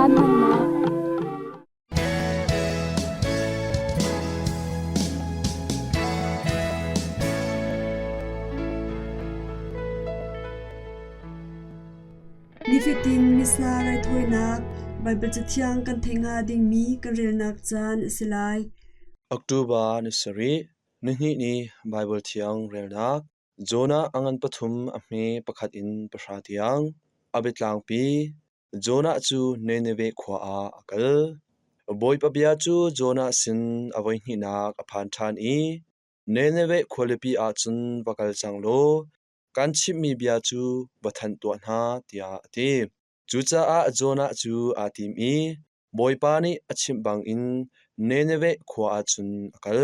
Caan hmannak. Nifatin Missa raithawinak Baibal Cathiang kan theih hnga dingmi kan relnak caan a si lai. October ni sarih, nihnih ni Baibal Thiang relnak Jonah a ngan pathum a hme pakhat in pahra tiang. A biatlangpi Jonah cu Nineveh khua ah a kal. Bawipa bia cu Jonah sin a voihnihnak a phan ṭhan i Nineveh khualipi ah cun va kal cang law kan chimhmi bia cu va thanh tuah hna, tiah a ti. Cucaah Jonah cu aa tim i Bawipa nih a chimh bangin Nineveh khua ah cun a kal.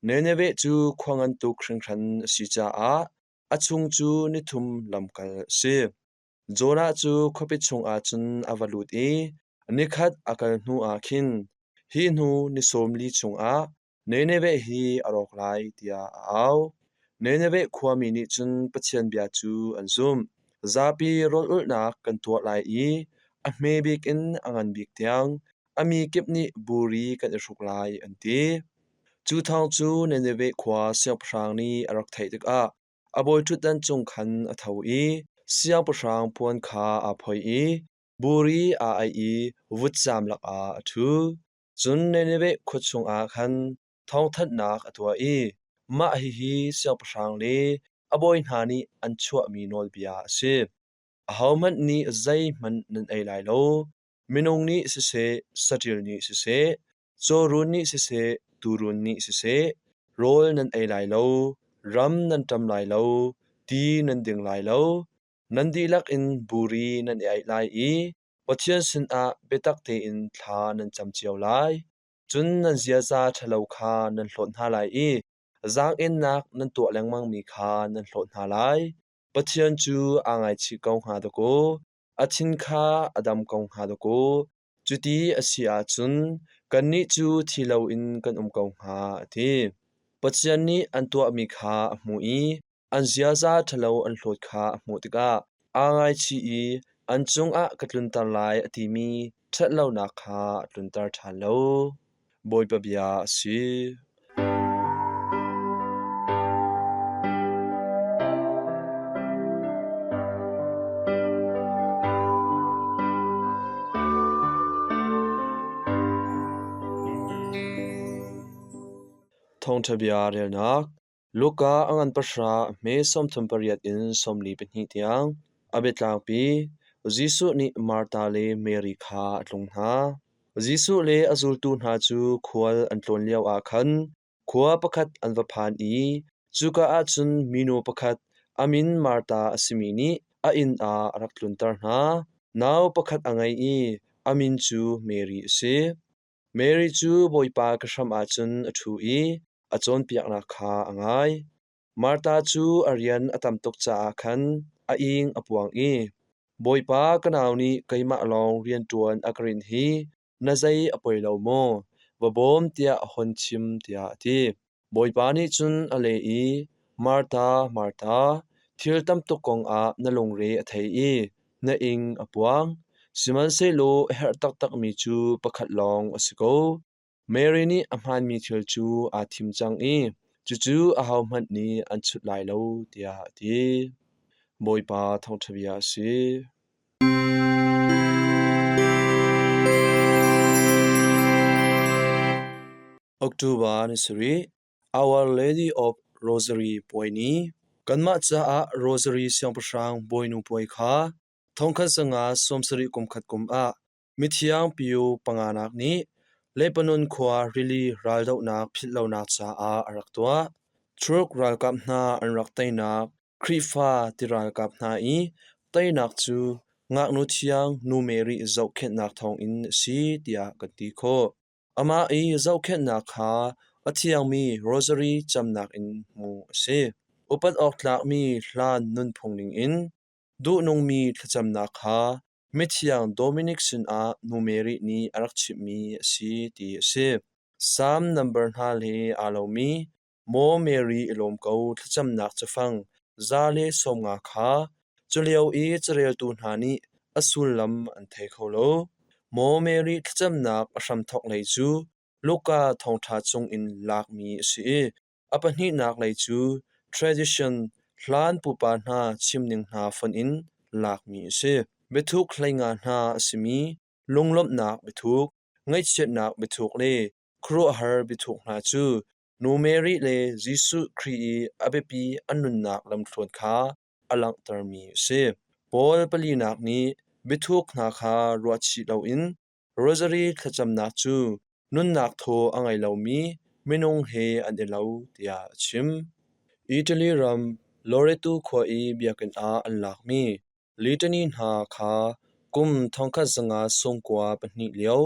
Nineveh cu khua ngan tuk hringhran a si caah a chung cu nithum lamkal a si. Jonah cu khuapi chungah cun a va lut i nikhat a kal hnuah khin, hi hnu ni sawm li chungah Nineveh hi a rawk lai tiah a au. Nineveh khuami nih cun Pathian bia cu an zumh. Zapi rawl-ulhnak kan tuah lai i a hme bik in a ngan bik tiang a mi kip nih buri kan i hruk lai an ti. Cu thawng cu Nineveh khua siangpahrang nih a rak theih tikah a bawiṭhutdan cung khan a tho i siangpahrang puan kha aa phoih i buri aa aih i vutcam lakah a ṭhu. Cun Nineveh khua chungah khan thawngthanhnak a tuah i mah hihi siangpahrang le a bawi hna nih an chuahmi nawlbia a si. Ahohmanh nih zeihmanh nan ei lai lo, minung nih siseh, saṭil nih siseh, cawrun nih siseh, tuurun nih siseh, rawl nan ei lai lo, ram nan ṭam lai lo, ti nan ding lai lo, nan dihlak in buri nan i aih lai i Pathian sinah biatak tein thla nan cam cio lai. Cun nan ziaza ṭhalo kha nan hlawt hna lai i zaang-ennak nan tuah lengmangmi kha nan hlawt hna lai. Pathian cu aa ngaichih ko hnga dakaw, a thin kha a dam ko hnga dakaw. Cuti a si ahcun kannih cu thi loin kan um ko hnga, a ti. Pathian nih an tuahmi kha a hmuh i an ziaza ṭhalo an hlawt kha a hmuh tikah aa ngaichih i an cungah ka tlunter lai a timi ṭhatlonak kha a tlunter ṭhan lo. Bawipa bia a si. Thawngṭha bia relnak Luka a ngan pahra a hme 38 in 42 tiang a biatlangpi Jesuh nih Martha le Mary kha a tlung hna. Jesuh le a zultu hna cu khual an tlawn lioah khan khua pakhat an va phan i cuka ah cun minu pakhat a min Martha a simi nih a inn ah a rak tlunter hna. Nau pakhat a ngei i a min cu Mary a si. Mary cu Bawipa ka hram ah cun a ṭhu i a cawnpiaknak kha a ngai. Martha cu a rian a tam tuk caah khan a ing a puang i, Bawipa ka nau nih keimah lawng rianṭuan a ka rinh hi na zei a poi lo maw? Va bawm tiah a hun chim tiah a ti. Bawipa nih cun a leh i, Martha, Martha, thil tam tuk kongah na lungre a thei i na ing a puang. Sihmanhsehlaw a herh taktakmi cu pakhat lawng a si ko. Mary nih a hmaanmi thil cu aa thim cang i cucu ahohmanh nih an chut lai lo, tiah a ti. Bawipa thawngṭha bia a si. October ni sarih, Our Lady of Rosary puai ni. Kanmah caah Rosary Siangpahrang Bawinu puai kha thongkhat zanga sawmsarih kum khat kum ah Mithiang Pio panganak nih Lebanon khua rili raldohnak philhlonak caah a rak tuah. Turk ralkap hna an rak teinak Khrihfa ti ralkap hna i teinak cu ngaknu thiang Nu Mary zohkhenhnak thawngin a si tiah kan ti khawh. Amah i zohkhenhnak kha a thiangmi rosary camnak in hmuh a si. Upat awk tlakmi hlan nunphung ningin duhnungmi thlacamnak kha Mithiang Dominic sinah Nu Mary nih a rak chimhmi a si ti a si. Salm nambar hna he aa lomi Maw Mary i lawm ko thlacamnak cafang 150 kha culio i careltu hna nih a sullam an thei kho lo. Maw Mary thlacamnak a hramthawk lei cu Luka thawngṭha chungin lakmi a si i a pahnihnak lei cu tradition hlan pupa hna chimning hna fonh in lakmi a si. Biathuk hleinga hna a simi lunglawmhnak biathuk, ngaihchiatnak biathuk le khuaruahhar biathuk hna cu Nu Mary le Jesuh Khrih i a biapi an nunnak lamthluan kha a langhtermi a si. Paul palinak nih biathuk hna kha ruahchih loin Rosary thlacamnak cu nunnak thaw a ngei lomi minung he an i lo tiah a chim. Italy ram Loreto khua i biakinn ah an lakmi litany hna kha kum 1992 lio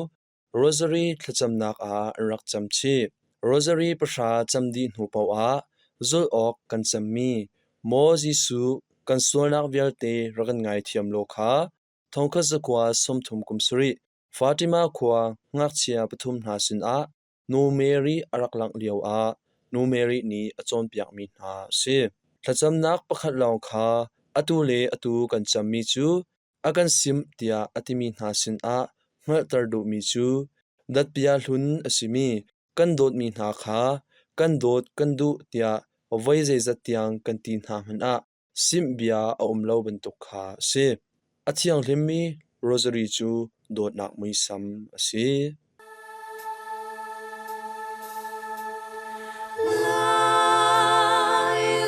Rosary thlacamnak ah an rak cam chih. Rosary pahra cam dih hnu paoh ah zulh awk kan cammi Maw Jesuh kan sualnak vialte rak kan ngaithiam law kha 1937 Fatima khua ngakchia pathum hna sinah Nu Mary a rak langh lioah Nu Mary nih a cawnpiakmi hna a si. Thlacamnak pakhat lawng kha atu le atu kan cammi cu a kan simh tiah a timi hna sinah hngalhter duhmi cu datpia hlun a simi kan dawtmi hna kha kan dawt kan duh tiah voi zeizat tiang kan ti hna hmanh ah simh bia a um lo bantuk kha a si. A thianghlimmi rosary cu dawtnak muisam a si.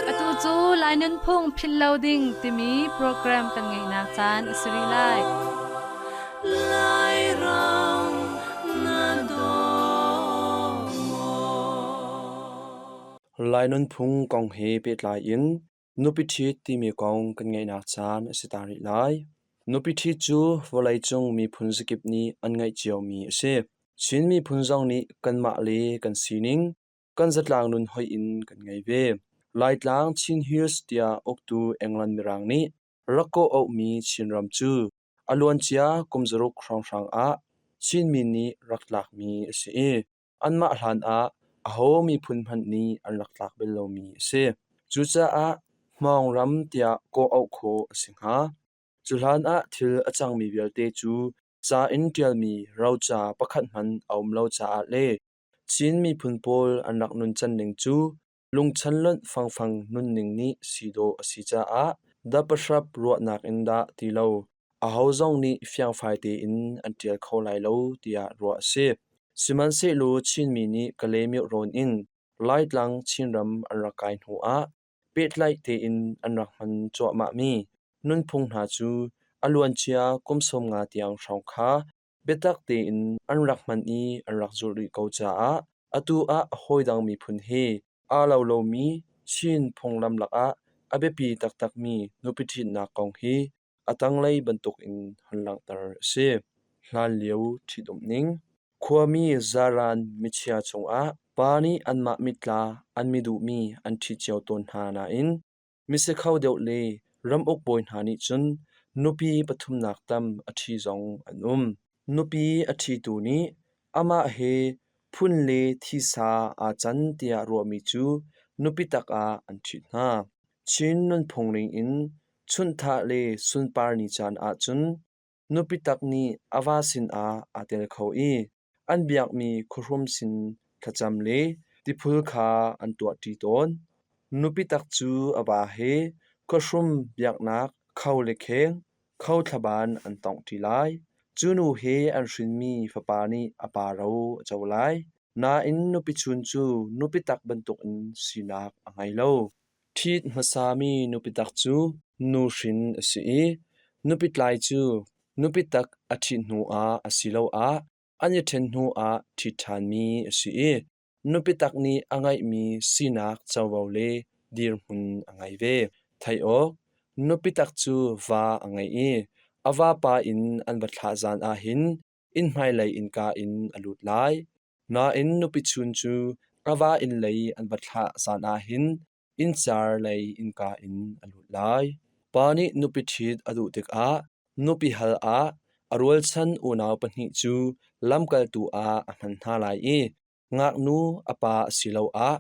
Atu cu Lai Nunphung Philh Lo Ding timi program kan ngeihnak caan a si rih lai. Lai nunphung kong he pehtlai in Nupi ṭhit timi kong kan ngeihnak caan a si ta rih lai. Nupi ṭhit cu vawleicung miphun zakip nih an ngeih ciomi a si. Chin miphun zong nih kanmah le kan sining, kan zatlang nun hoih in kan ngei ve. Laitlang Chin Hills tiah uktu England Mirang nih rak kawh auhmi Chinram cu a luancia kum zaruk hrawnghrang ah Chinmi nih rak tlakmi a si i anmah hlanah aho miphun hmanh nih an rak tlak bal lomi a si. Cucaah Hmawng ram tiah kawh auh khawh a si hnga. Cu hlanah thil a cangmi vialte cu ca in ṭialmi roca pakhat hmanh a um lo caah le Chin miphun pawl an rak nuncan ning cu lungchan lonh fangfang nunning nih si dawh a si caah dapahrap ruahnak in dah ti lo aho zong nih fiangfai tein an ṭial kho lai lo tiah ruah a si. Sihmanhsehlaw Chinmi nih Kalaymyo rawn in Laitlang Chinram an rak kai hnu ah pehtlaih tein an rak hman cuahmahmi nunphung hna cu a luancia kum 50 tiang hrawng kha biatak tein an rak hman i an rak zulh rih ko caah atu ah hawidang miphun he aa lo lomi Chin phunglam lakah a biapi taktakmi nupi ṭhitnak kong hi a tanglei bantukin hon langhter a si. Hlanlio ṭhitumh ning Khuami zaran michia cungah pa nih anmah mitla an mi duhmi an ṭhit cio tawn hna nain Misikho deuh le ramuk bawi hna nih cun nupi pathumnak tam a ṭhi zong an um. Nupi a ṭhitu nih amah he phun le thisa aa can tiah ruahmi cu nupi tak ah an ṭhit hna. Chin nunphung ningin chunhthah le sunpar ni caan ahcun nupi tak nih a va sinah aa tel kho i an biakmi khuahrum sin thlacam le tiphul kha an tuahṭi tawn. Nupi tak cu a va he khuahrum biaknak kho le kheng, kho thlaban an tawnghṭi lai. Cu nu he an hrinmi fapa nih a pa ro a co lai. Nain nupi chun cu nupi tak bantukin sinak a ngei lo. Ṭhit hmasami nupi tak cu nuhrin a si i nupi tlai cu nupi tak a ṭhit hnuah asiloah an i ṭhen hnuah ṭhit ṭhanmi a si i nupi tak nih a ngeihmi sinak covo le dirhmun a ngei ve. Theih awk, nupi tak cu va a ngei i a vapa inn an va thlah zan ahhin inn hmailei innka in a lut lai. Nain nupi chun cu a va inn lei an va thlah zan ahhin inncar lei innka in a lut lai. Pa nih nupi ṭhit a duh tikah nupi hal ah a rualchan unau pahnih cu lamkaltu ah a hman hna lai i ngaknu a pa asiloah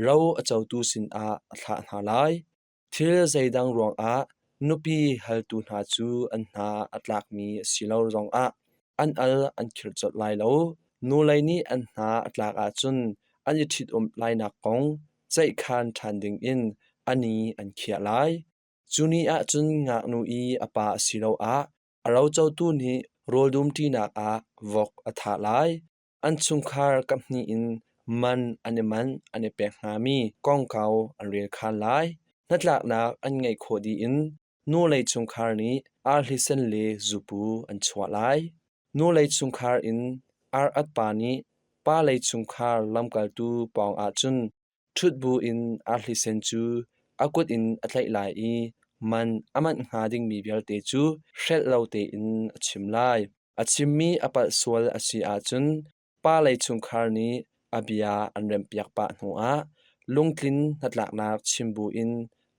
ro a cotu sinah a thlah hna lai. Thil zeidang ruangah nupi haltu hna cu an hna a tlakmi a si lo zongah An al an khirh colh lai lo. Nu lei nih an hna a tlak ahcun an i ṭhitumh lainak kong ceihkhan ṭhan dingin a ni an khiah lai. Cu ni ahcun ngaknu i a pa asiloah a rocotu nih rawl dumṭinak ah vok a thah lai. An chungkhar kaphnih in man an i manh an i pek hngami kongkau an relkhan lai. Hnatlaknak an ngeih khawh dih in nu lei chungkhar nih arhlisen le zupu an chuah lai. Nu lei chungkhar in ar at pa nih pa lei chungkhar lamkaltu pawng ahcun ṭhut bu in arhlisen cu a kut in a tlaih lai i man a manh hnga dingmi vialte cu hrelh lo tein a chim lai. A chimmi a palh sual a si ahcun pa lei chungkhar nih a bia an remhpiak pah hnuah lungtlin hnatlaknak chim buin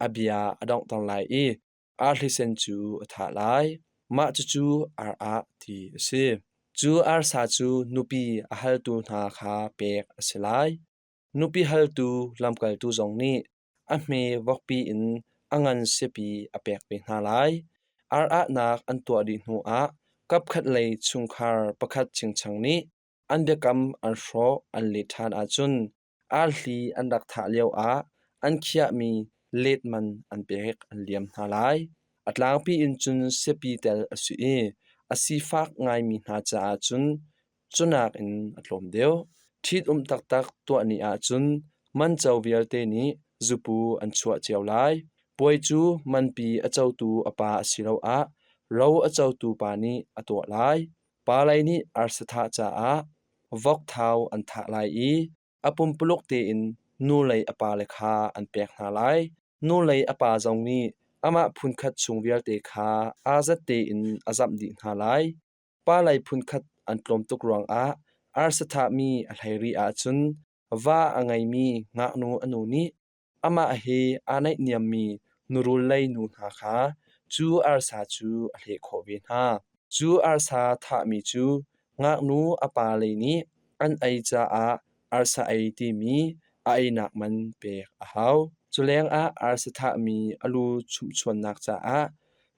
a bia a donghter lai i arhlisen cu a thah lai. Mah cucu ar ah ti a si. Cu arsa cu nupi a haltu hna kha pek a si lai. Nupi haltu lamkaltu zong nih a hme vokpi in a ngan siapi a pek ve hna lai. Ar ahnak an tuah dih hnuah kapkhat lei chungkhar pakhat chingchang nih an biakam an hrawh an let ṭhan ahcun arhli an rak thah lioah an khiahmi let man an pek an liam hna lai. A tlangpi in cun siapi tel a si i a sifak ngaimi hna caah cun cu nakin a tlawm deuh. Ṭhitumh taktak tuah ni ahcun manco vialte nih zupu an chuah cio lai. Puai cu manpi a cotu a pa asiloah ro a cotu pa nih a tuah lai. Pa lei nih arsa thah caah vok thau an thah lai i a pumpuluk tein nu lei a pale kha an pek hna lai. Nu lei a pa zong nih amah phunkhat chung vialte kha aa zat tein a zamh dih hna lai. Pa lei phunkhat an tlawm tuk ruangah arsa thahmi a hlei rih ahcun va a ngeimi ngaknu a nu nih amah he aa naihniammi nurul lei nu hna kha cu arsa cu a hleh khawh ve hna. Cu arsa thahmi cu ngaknu a pa lei nih an ei caah arsa ei timi a einak man pek a hau. Culengah arsa thahmi a lu chumhchuannak caah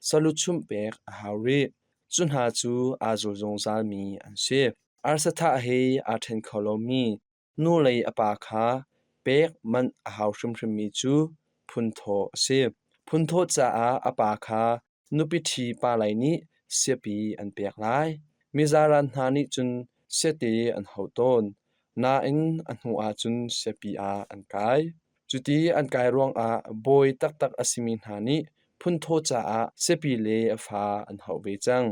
salu chumh pek a hau rih. Cu hna cu aa zul zungzalmi an si. Arsa thah he aa ṭhen kho lomi nu lei a pa kha pek manh a hau hrimhrimmi cu phunthawh a si. Phunthawh caah a pa kha nupi ṭhi pa lei nih siapi an pek lai. Mizaran hna nih cun siate an hauh tawn. Nain a hnu ahcun siapi ah an kai. Cuti an kai ruangah bawi taktak a simi hna nih phunthawh caah siapi le a fa an hauh ve cang.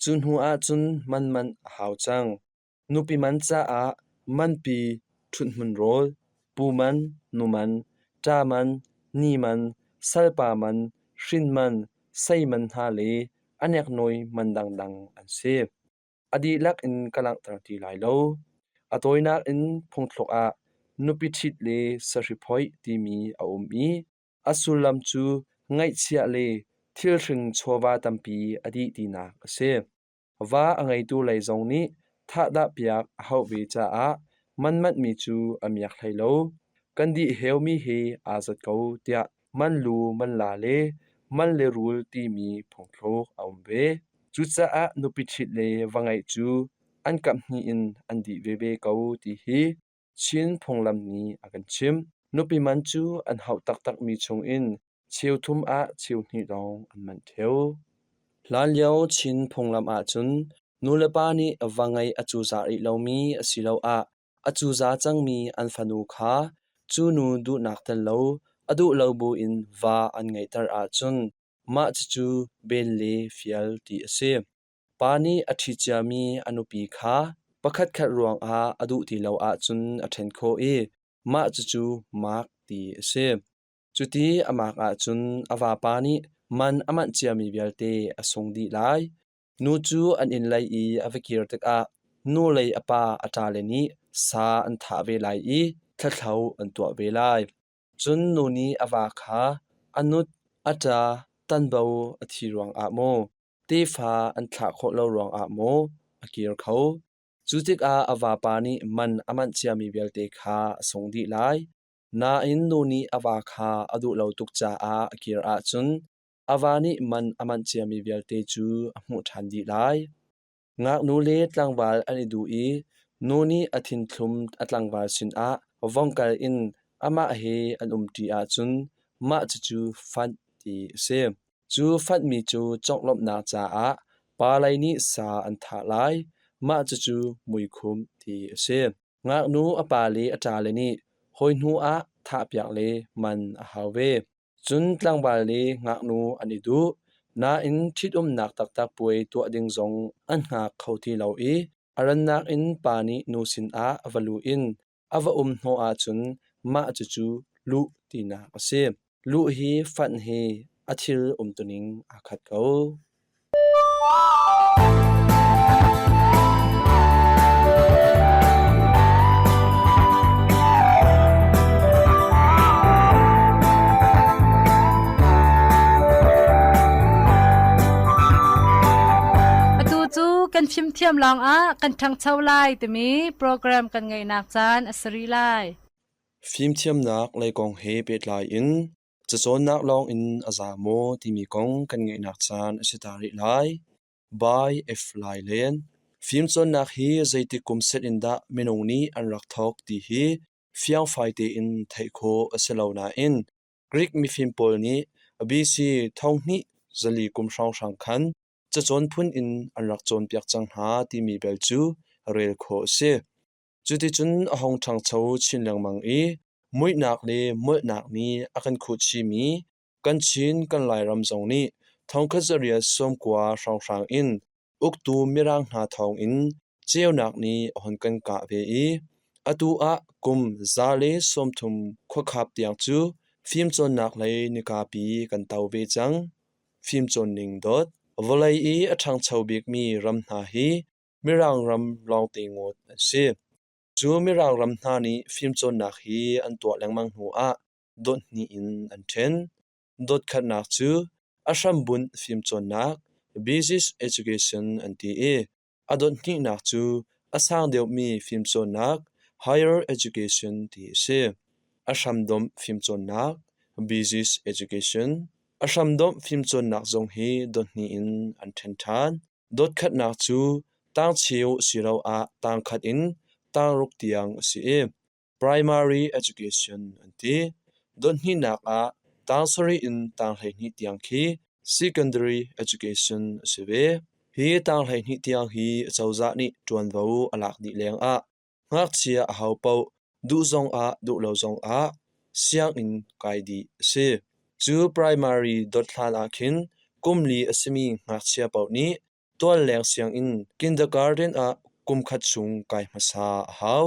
Cu hnu ahcun man manh a hau cang. Nupi man caah manpi ṭhuthmun rawl, pu man, nu man, ṭa man, ni man, salpa man, hrin man, sei man hna le a neknawi man dangdang an si. A dihlak in ka langhter ti lai lo. A tawinak in phungthluk ah nupi ṭhit le sahri phoih timi a um i a sullam cu ngaihchiah le thilhring chawva tampi a dih tinak a si. Va a ngeitu lei zong nih thahdahpiak a hauh ve caah man manhmi cu a miak hlei lo. Kan dih heumi hi aa zat ko tiah man lu man la le man le rul timi phungthluk a um ve. Cucaah nupi ṭhit le va ngeih cu an kaphnih in an dih veve ko ti hi Chin phunglam nih a kan chimh. Nupi man cu an hauh taktakmi chungin cheu thum ah cheu hnih lawng an manh ṭheo. Hlanlio Chin phunglam ahcun nulepa nih va ngeih a cuza rih lomi asiloah a cuza cangmi an fanu kha cu nu duhnak tel lo a duh lo buin va an ngeihter ahcun mah cucu ben le fial ti a si. Pa nih a ṭhi ciami a nupi kha pakhatkhat ruangah a duh ti lo ahcun a ṭhen khawh i mah cucu mak ti a si. Cuti a mak ahcun a vapa nih man a manh ciami vialte a sung dih lai. Nu cu an inn lei i a va kir tikah nu lei a pa a ṭale nih sa an thah ve lai i thlathlo an tuah ve lai. Cun nu nih a va kha a nut, a ṭa, tanbo a thi ruangah maw, tefa an thlah khawh lo ruangah maw a kir kho. Cu tikah a vapa nih man a manh ciami vialte kha a sung dih lai. Nain nu nih a va kha a duh lo tuk caah a kir ahcun a va nih man a manh ciami vialte cu a hmuh ṭhan dih lai. Ngaknu le tlangval an i duh i nu nih a thinthlum a tlangval sinah vong kal in amah he an umṭi ahcun mah cucu fanh ti a si. Cu fanhmi cu conglawmhnak caah pa lei nih sa an thah lai. Mah cucu muikhumh ti a si. Ngaknu a pa le a ṭale nih hawi hnu ah thahpiak le man a hau ve. Cun tlangval le ngaknu an i duh, nain ṭhitumnak taktak puai tuah ding zong an hngak kho ti lo i a rannak in pa nih nu sinah a va luh in a va um hnawh ahcun mah cucu luh tinak a si. Luh hi fanh hi a thil umtuning aa khat ko. Atu cu kan fimthiam lawngah kan ṭhangcho lai timi program kan ngeihnak caan a si rih lai. Fimthiamnak lei kong he pehtlai in Cacawnnak lawngin a za maw timi kong kan ngeihnak caan a si ta rih lai. By F. Lai Len. Fimcawnnak hi zeitik kum set in dah minung nih an rak thawk ti hi fiangfai tein theih khawh a si lo nain Greek mifim pawl nih BC 2004 kum hrawnghrang khan cacawn phun in an rak cawnpiak cang hna timi bel cu rel khawh a si. Cuticun a hung ṭhangcho chin lengmang i muihnak le molhnak nih a kan khuhchihmi kan Chin kan Lairam zong nih thongkhat zariat 90 hrawnghrang in uktu Mirang hna thawngin ceunak nih a hun kan kah ve i atu ah kum 130 khuakhap tiang cu fimcawnnak lei nikapi kan to ve cang. Fimcawnning dot vawlei i a ṭhangcho bikmi ram hna hi Mirang ram lawngte ngawt an si. Cu Mirang ram hna nih fimcawnnak hi an tuah lengmang hnu ah dot hnih in an ṭhen. Dot khatnak cu a hrambunh fimcawnnak (Basic Education) an ti i a dot hnihnak cu a sang deuhmi fimcawnnak (Higher Education) ti a si. A hramdomh fimcawnnak (Basic Education) A hramdomh fimcawnnak zong hi dot hnih in an ṭhen ṭhan. Dotkhatnak cu tangcheu asiloah tangkhat in tangruk tiang a si i primary education an ti. Dothnihnak ah tangsarih in tanghleihnih tiang khi secondary education a si ve. Hi tanghleihnih tiang hi acozah nih ṭuanvo a lak dih lengah ngakchia ahopaoh duh zongah duh lo zongah sianginn kai dih a si. Cu primary dot hlan ah khin kum li a simi ngakchia paoh nih tualleng sianginn kindergarten ah kum khat chung kai hmasa a hau.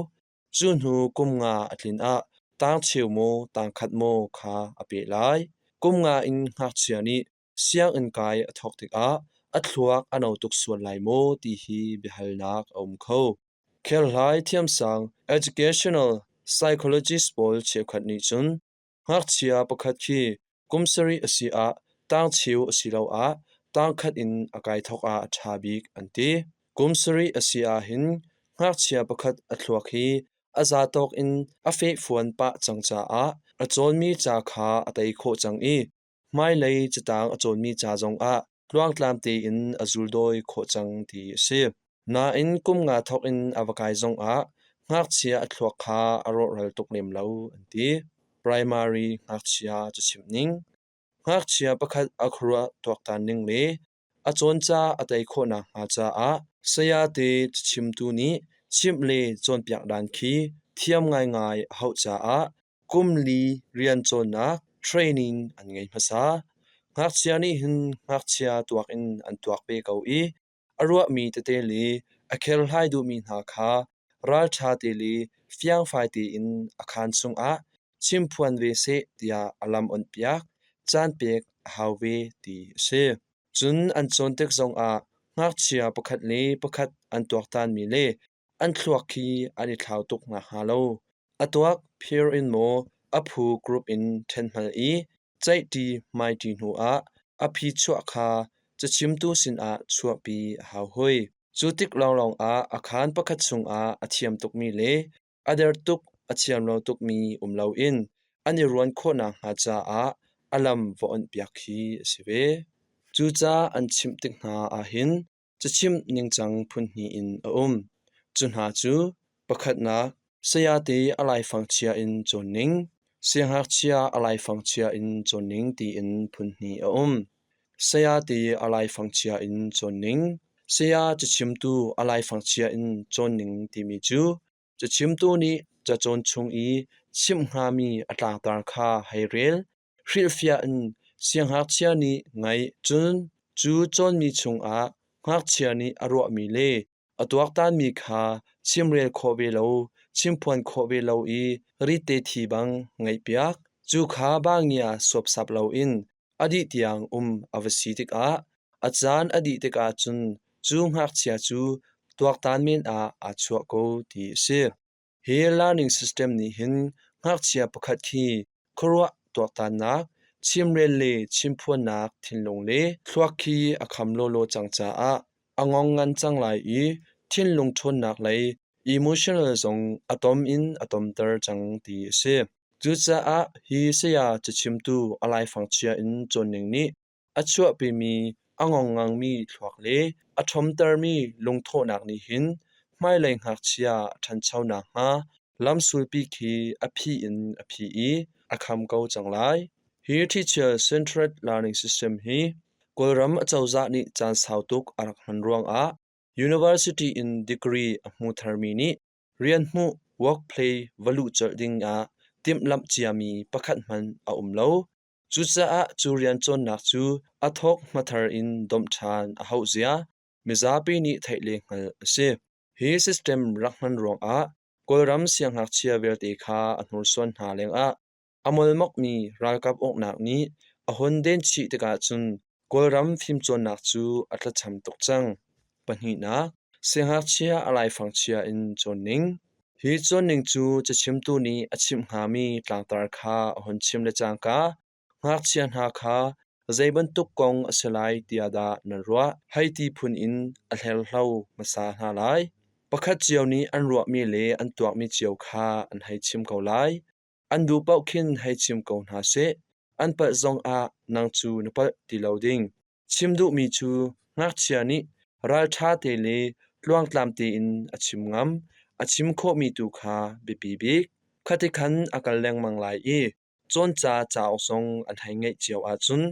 Cu hnu kum nga a tlin ah tangcheu maw tangkhat maw kha a peh lai. Kum nga in ngakchia nih sianginn kai a thawk tikah a thluak a no tuk sual lai maw ti hi biahalnak a um kho. Kherhlai thiamsang educational psychologist pawl cheukhat nih cun ngakchia pakhat khi kum sarih a si ah tangcheu asiloah tangkhat in a kai thawk ah a ṭha bik an ti. Kum sarih a si ahhin ngakchia pakhat a thluak hi a zatawk in a fehfuan pah cang caah a cawnmi ca kha a tei khawh cang i hmailei catang a cawnmi ca zongah tluangtlam tein a zuldawi khawh cang ti a si. Nain kum nga thawk in a va kai zongah ngakchia a thluak kha a rawhral tuk lem lo an ti. Primary ngakchia cachimh ning. Ngakchia pakhat a khuaruah tuaktan ning le a cawnca a tei khawh nakhnga caah sayate cachimtu nih chimh le cawnpiak dan khi thiam ngaingai a hauh caah kum li rian cawnnak training an ngei hmasa. Ngakchia nih hin ngakchia tuak in an tuak ve ko i a ruahmi tete le a kherhlai duhmi hna kha ralṭha te le fiangfai tein a khaan chungah chimphuan ve seh tiah a lam onhpiak, caan pek a hau ve ti a si. Cun an cawn tik zongah ngakchia pakhat le pakhat an tuaktanmi le an thluak khi an i thlau tuk nakhnga lo a tuak phir in maw a phu group in ṭhenhmal i ceihṭi hmaiṭi hnuah a phi chuah kha cachimtu sinah chuahpi a hau hoi. Cu tik lawnglawng ah a khaan pakhat chungah a thiam tukmi le a der tuk a thiam lo tukmi um loin an i ruan khawh nakhnga caah a lam va onhpiak khi a si ve. Cucaah an chimh tik hna ahhin. cachimh ningcang phunhnih in a um. Cu hna cu pakhatnak, sayate a laifang chia in cawn ning, siangngakchia a laifang chia in cawn ning tiin phunhnih a um. Sayate a laifang chia in cawn ning, saya cachimtu a laifang chia in cawn ning timi cu cachimtu nih cacawn chung i chimh hngami a tlangtar kha hei rel, Hrilhfiah in siangngakchia nih ngaih cun cu cawnmi chungah ngakchia nih a ruahmi le a tuaktanmi kha chimrel khawh ve lo, chimphuan khawh ve lo i ritte thi bang ngaihpiak. Cu kha bangia suapsap loin a dih tiang um a va si tikah a caan a dih tikah cun cu ngakchia cu tuaktan men ah aa chuah ko ti a si. Hi learning system nih hin ngakchia pakhat khi khuaruah tuaktannak, chimrel le chimphuannak thinlung le thluak khi a kham lawlaw cang caah a ngong ngan cang lai i thinlung ṭhawnnak lei emotional zong a tom in a tomter cang ti a si. Cucaah hi saya cachimtu a laifang chia in cawnning nih A chuahpimi a ngongngangmi thluak le a ṭhawmtermi lungthawhnak nih hin hmailei ngakchia a ṭhancho nakhnga lamsulpi khi a phih in a phih i a kham ko cang lai. Hi Teacher Centered Learning System hi Kawlram acozah nih caan sau tuk a rak hman ruangah university in degree a hmu tharmi nih rian hmuh workplay va luh colh ding ah timhlamh ciami pakhat hmanh a um lo. Cucaah cu rian cawnnak cu a thawk hmathar in domh ṭhan a hauh zia mizapi nih theih le hngalh a si. Hi system rak hman ruangah Kawlram siangngakchia vialte kha a hnursuan hna lengah a molmokmi ralkap uknak nih a hun den chih tikah cun Kawlram fimcawnnak cu a tlacham tuk cang. Pahnihnak, siangngakchia a laifang chia in cawn ning. Hi cawnning cu cachimtu nih a chimh hngami tlangtar kha a hun chim le cangka ngakchia hna kha zei bantuk kong a si lai tiah dah nan ruah hei ti phun in a hlerhlo hmasa hna lai. Pakhat cio nih an ruahmi le an tuakmi cio kha an hei chim ko lai. An duh paoh khin hei chim ko hna seh. An palh zongah nang cu na palh ti lo ding. Chim duhmi cu ngakchia nih ralṭha te le tluangtlam tein a chim ngam, a chim khawhmi tu kha biapi bik. Khatikhan a kal lengmang lai i cawnca cauk zong an hei ngeih cio ahcun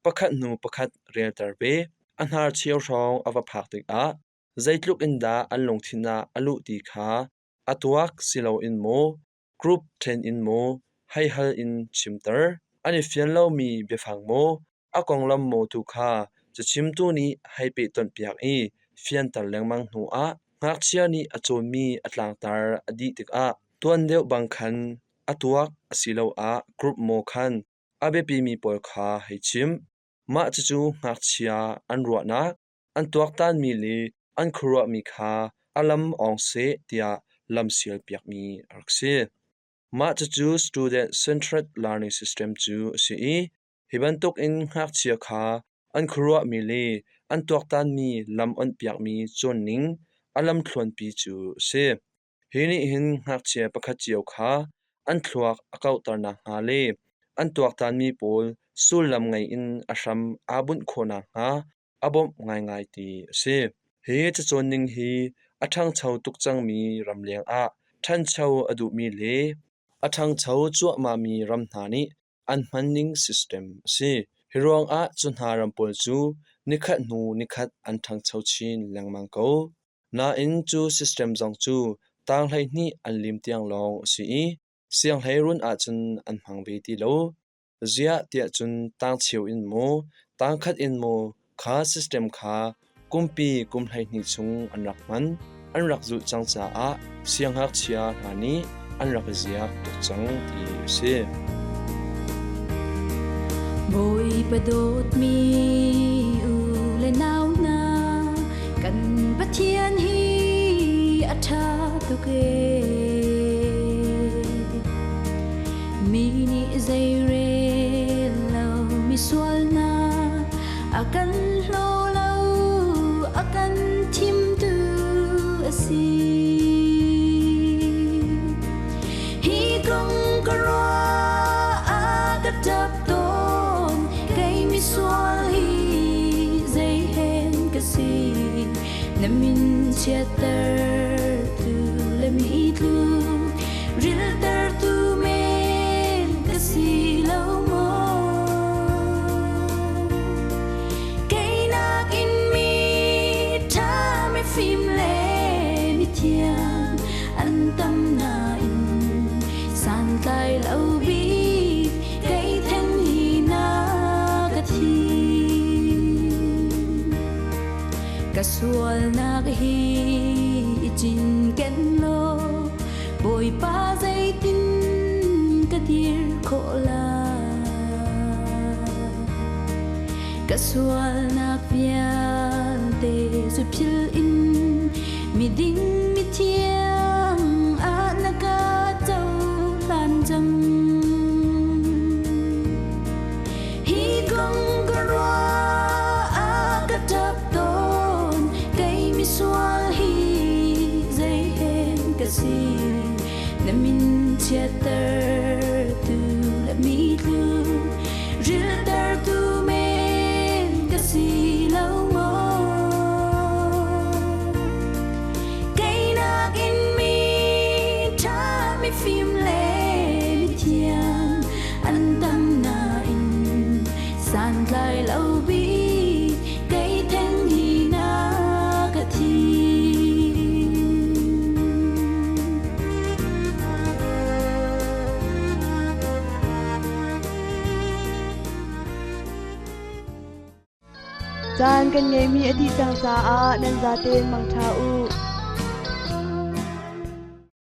pakhat hnu pakhat relter ve. A hnarcheu hrawng a va phak tikah zeitluk in dah an lungthin ah a luh ti kha a tuak si loin maw group ṭhen in maw hei hal in chimter. An i fian lomi biafang maw a konglam maw tu kha cachimtu nih hei pehtonhpiak i fianter lengmang hnuah ngakchia nih a cawnmi a tlangtar a dih tikah tuan deuh bang khan a tuak asiloah group maw khan a biapimi pawl kha hei chim. Mah cucu ngakchia an ruahnak, an tuaktanmi le an khuaruahmi kha a lam awng seh tiah lamsialpiakmi a rak si. Mah cucu Student Centered Learning System cu a si i hi bantukin ngakchia kha an khuaruahmi le an tuaktanmi lam onhpiakmi cawnning a lamthluanpi cu a si. Hi nih hin ngakchia pakhat cio kha an thluak a kauhter nakhnga le an tuaktanmi pawl sullam ngei in a hram aa bunh khawh nakhnga a bawmh ngaingai ti a si. Hi cacawn ning hi a ṭhangcho tuk cangmi ramleng ah ṭhancho a duhmi le a ṭhangcho cuahmahmi ram hna nih an hmanning system a si. Hi ruangah cu hna ram pawl cu nikhat hnu nikhat an ṭhangcho chin lengmang ko. Nain cu system zong cu tang 12 an lim tiang lawng a si i sianghleirun ahcun an hmang ve ti lo. Ziah tiah cun tangcheu in maw, tangkhat in maw kha system kha kumpi kum 12 chung an rak hman, an rak zulh cang caah siangngakchia hna nih an rak i ziak tuk cang ti a si. Bawipa dawtmi u le nau hna, kan Pathian hi a ṭha tuk ee. Mi nih zeirel lo mi sualnak a kan hlaw lo, a kan thimtu a si. Hi kong ka ruah a ka ṭap tawn, kei misual hi zei hen ka si. Na min chiattertu le mi tlu riltertu men ka si lo maw? Keinak in mi ṭha mi fim le mi thiang an tam nain santlai lo bik kei theng hi na ka thim. Ka sualnak hi i cinken law Bawipa zeitin ka dir khawh lai? Ka sualnak vialte cu philh in miding mithiang ah na ka cohlan cang. Hi kong ka ruah ah ka ṭap tawn, kei misual hi zei hen ka si. Na min chiattertu le mi tlu riltertu men ka si lo maw? Keinak in mi ṭha mi fim le mi thiang an tam nain santlai lo bik kei theng hi na ka thim. Caan kan ngeihmi a dih cang caah nan zaten mangṭha u.